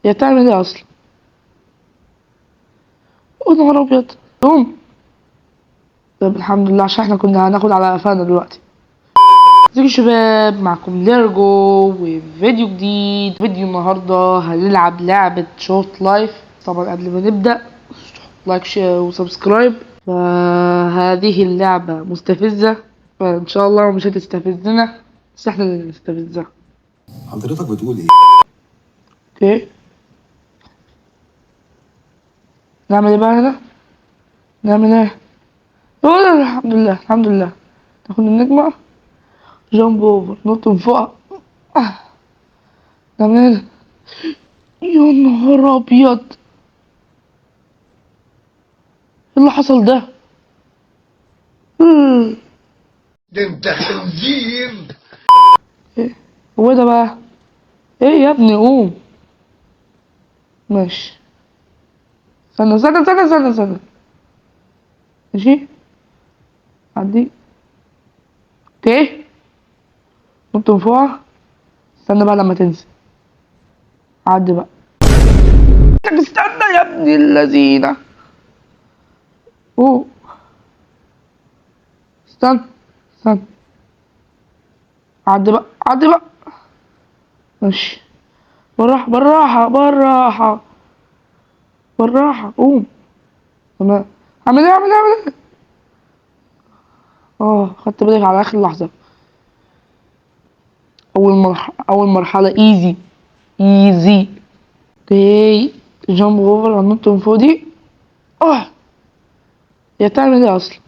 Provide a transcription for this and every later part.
هي بتعمل ايه اصلا؟ يا نهار ابيض، قوم. طب الحمد لله، عشان احنا كنا هناخد على قفانا دلوقتي. ازيكم يا شباب، معكم ليرجو وفيديو جديد. فيديو النهارده هنلعب لعبة Short Life. طبعا قبل ما نبدأ like share و subscribe. فهذه اللعبة مستفزة، فان شاء الله مش هتستفزنا، بس احنا اللي نستفزها. حضرتك بتقول ايه؟ okay، نعمل ايه بقى هنا؟ نعمل ايه؟ أوه، الحمد لله الحمد لله. ناخد النجمة، jump over، نط من فوق. نعمل ايه؟ يا نهار ابيض، ايه اللي حصل ده؟ ده انت خنزير. ايه هو ده بقى؟ ايه يا ابني قوم. ماشي، استنى استنى استنى استنى استنى. ماشي عدي. okay، نط من فوق. استنى بقى لما تنزل، عدي بقى. استنى يا ابن اللذينة. اوه استنى استنى، عدي بقى عدي بقى. ماشي، بالراحة بالراحة بالراحة بالراحة. قوم. تمام. اعمل ايه اعمل ايه اعمل ايه؟ خدت بالك على اخر لحظة. اول مرحلة easy easy. okay، jump over، هننط من فوق دي. هي بتعمل ايه اصلا؟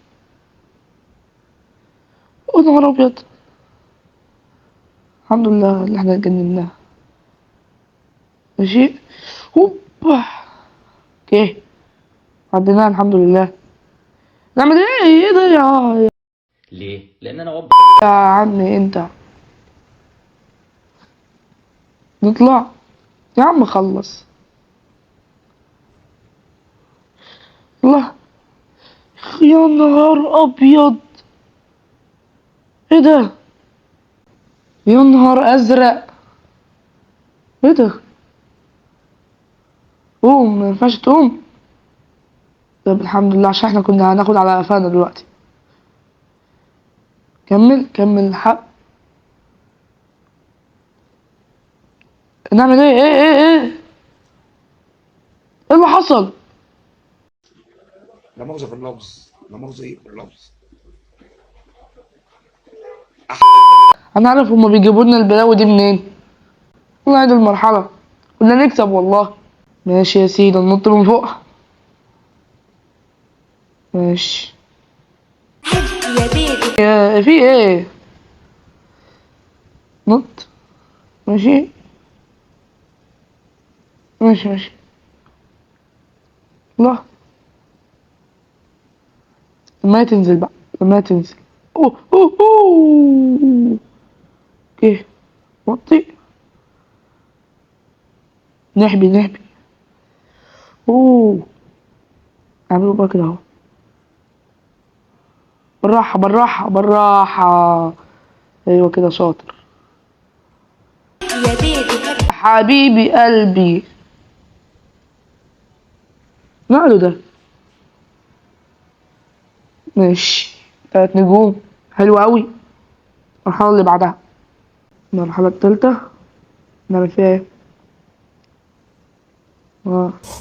يا نهار ابيض، الحمد لله اللي احنا اتجنبناها. ماشي، هوبا. okay عديناها الحمد لله. نعمل ايه؟ ايه ده يا ليه؟ لان انا وب يا عمي انت؟ نطلع يا عم، خلص. الله، يا نهار ابيض، ايه ده؟ يا نهار ازرق، ايه ده؟ قوم، ما ينفعش تقوم. طب الحمد لله، عشان احنا كنا هناخد على قفانا دلوقتي. كمل كمل الحق. نعمل ايه؟ ايه ايه ايه؟ ايه اللي حصل؟ لا مؤاخذة في اللفظ، لا مؤاخذة ايه في اللفظ. انا عارف هما بيجيبوا لنا البلاوي دي منين. والله دي المرحلة كنا نكسب والله. ماشي يا سيدي، ننط من فوق. ماشي يا بيبي. يا في ايه؟ نط. ماشي ماشي ماشي. الله، لما تنزل بقى، لما تنزل. اوه اوه اوه. okay وطي، نحبي نحبي. اوه اعملوا بقى كده اهو. بالراحة بالراحة بالراحة. ايوه كده، شاطر يا بيبي حبيبي قلبي. ماله ده؟ ماشي، 3 نجوم، حلو قوي. المرحلة اللي بعدها، المرحلة التالتة، نعمل فيها ايه؟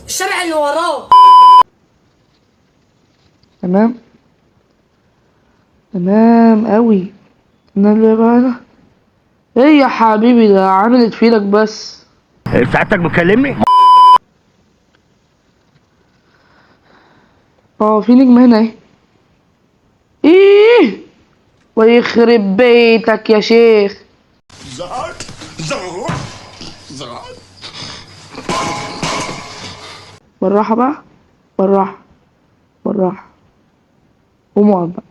الشارع اللي وراه. تمام تمام قوي. نعمل ايه بقى هنا؟ ايه يا حبيبي ده؟ عملت في ايدك بس. سعادتك بتكلمني؟ في نجمة هنا اهي. ايه ويخرب بيتك يا شيخ. زهقت زهقت زهقت. بالراحة بقى، بالراحة بالراحة. قوم اقعد بقى.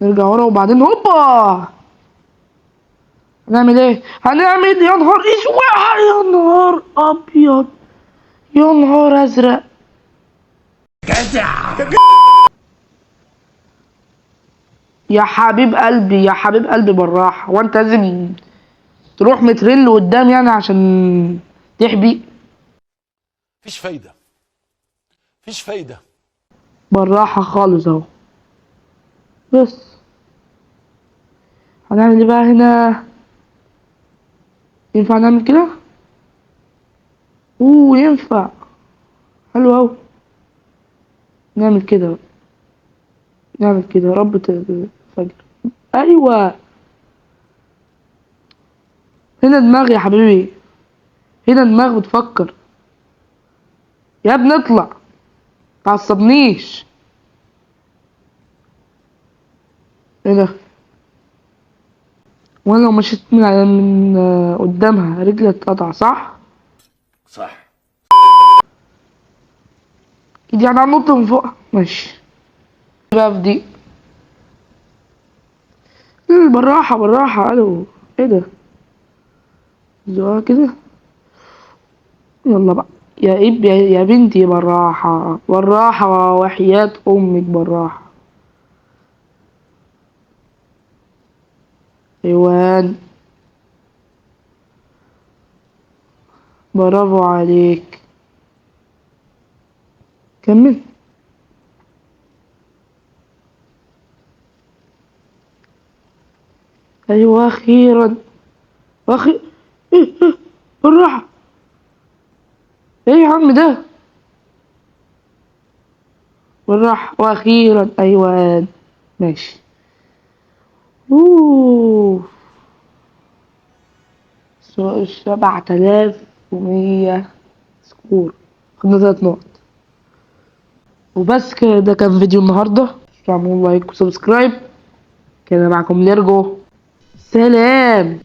نرجع ورا وبعدين هوبا. هنعمل ايه؟ هنعمل يا نهار اسود، يا نهار ابيض، يا نهار ازرق. يا حبيب قلبي يا حبيب قلبي بالراحة. وانت لازم تروح مترل قدام عشان تحبي. مفيش فايدة، مفيش فايدة. بالراحة خالص اهو. بس هنعمل ايه بقى هنا؟ ينفع نعمل كده؟ اوه ينفع، حلو اوي. نعمل كده بقى، نعمل كده. يا رب تنفجر. ايوه هنا دماغ يا حبيبي، هنا دماغ بتفكر. يا ابني اطلع، متعصبنيش. ايه ده؟ وانا لو مشيت من على من قدامها رجلي اتقطع صح؟ صح. دي يعني هنط من فوق. ماشي بقى في دي. بالراحة بالراحة. الو ايه ده؟ زقها كده. يلا بقى يا اب يا بنتي، بالراحة بالراحة وحياة امك بالراحة. ايوان برافو عليك. كمل. ايوه اخيرا، اخي إيه إيه بالراحة. ايه يا عم ده؟ بالراحة واخيرا. ايوه ماشي. اوه 7100 score، خدنا 3 نقط وبس كده. ده كان فيديو النهارده. اعملوا like و subscribe. كان معكم ليرجو، سلام.